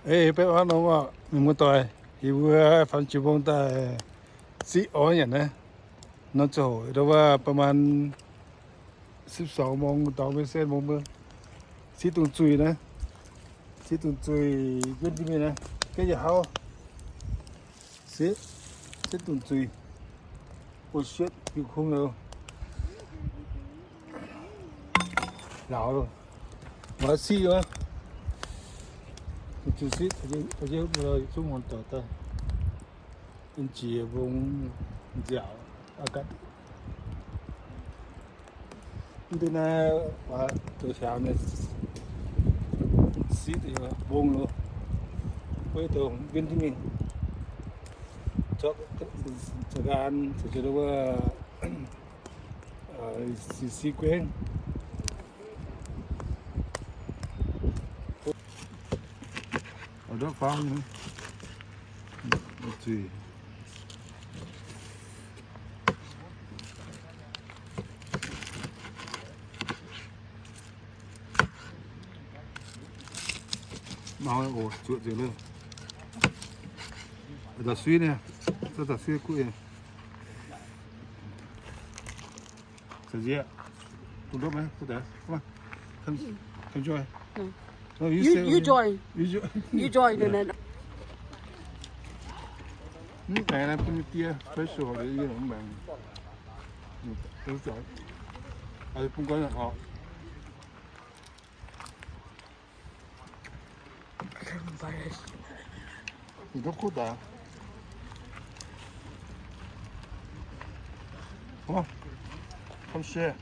Ei, beiv orv norm oc, mienh muoz-doic, yie mbuo faam jiex mbong daaih siqv orv nyanc naaiv. Norm ziangh hoc ndoh wuov ประมาณ สิบสองโมง dorngx mbuo se mbong mbuo siqv dungz zuih naaiv. Siqv dungz zuih njuov ndiev mingh naaiv, gengh yietc hlauv. Siqv, siqv dungz zuih. Buoz-sietv jiu kungx loh. Lauz loh. Maiv siqv wuov. Zuqc siqv, zungv muonz doic daaih. Jiex mbong nziaauc aqv ganh. Mv deix naaiv zoux hiaaux nyei siqv mbong loh. Wuov dongh njuov ndiev mingh, zorqv za'nqaang caux jienv wuov siqv guengv. Ndortv faang nyei. Zuih. Mau oc, zuoqv nzengc loh. Da'suiv nyei, za'da'suiv guv nyei. Za'nziex, dungx ndopv maiv? Come, come join. No, you You, stay you over here. Join. You jo- You join and then. Mv baengx naaiv bun die special liuz yie mv baengx. Aa, bun guanh horpc. Ndopv kuv daaih. Come on. Come share.